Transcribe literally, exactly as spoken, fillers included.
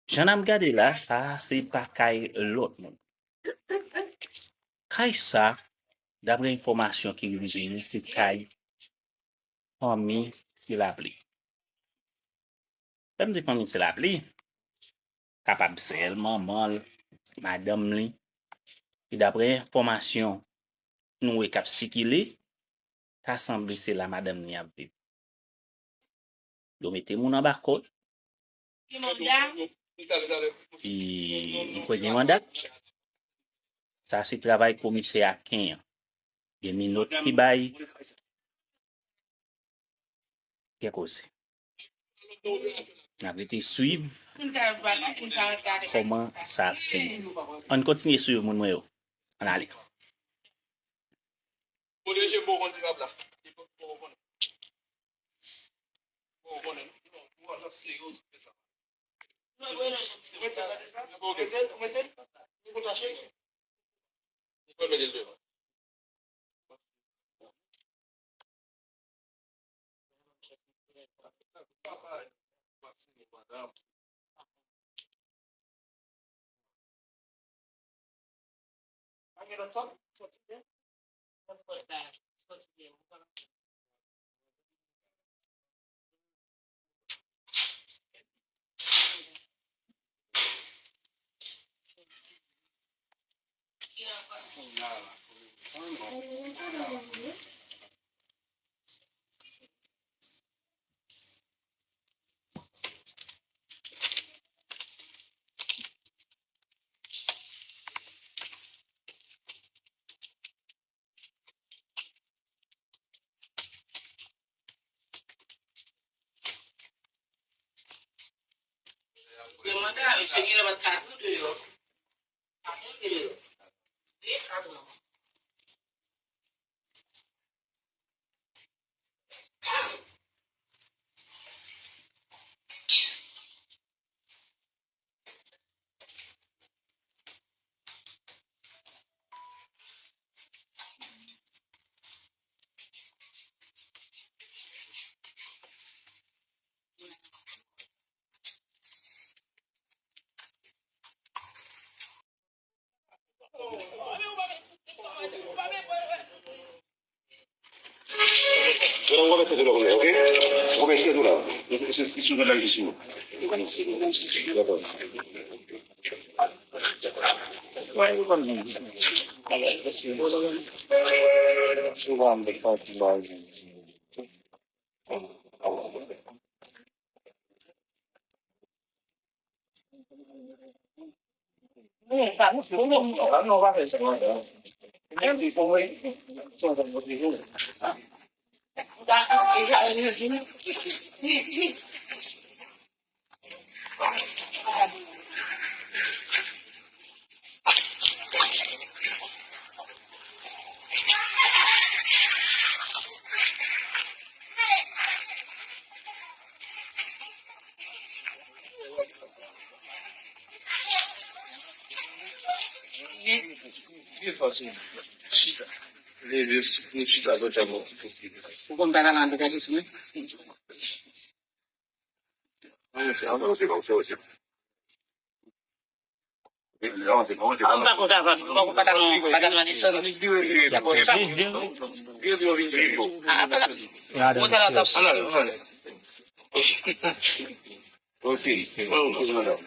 Jan n ap gade la, sa a se pa kay lòt moun. Kay sa, daprè enfòmasyon ki rive jwenn nou, se kay fanmi Ti Lapli. Lè m di fanmi Ti Lapli, kapab sè l, manman l, madanm li. E daprè enfòmasyon nou wè k ap sikile, ta sanble se la madanm li ap viv. Yo mete moun anba kòd. E m kwè gen manda. Sa se travay komisè a Ken an. Gen minòt ki bay. Gen koze. N ap rete swiv kòman sa ap fini. Ann kontinye swiv moun mwen yo. Ann ale. Pwoteje bon konn dirab la. Li poko konnen. Poko konnen. Non, ou ap serye w sou fè sa. Ou mete l, ou mete l, ou mete l, ou mete l devan. Ou pa mete tèt ou la, ok? Ou pa mete tèt ou la. Li sou, li sou, li sou la, li sou. Dakò. Byen fasil. Chita. Leve sou pye, chita lòt bò. Ou konn pa pale an detalye sou mwen? Avanse, avanse, avanse, avanse. Avanse, avanse, avanse. Mwen pa konn ka pale, mwen pa konn pa ka nan, pa ka nan desann. Y ap fè plezi. Ah, pa ka. Mwen ta la tap. Ok. Ok, madam.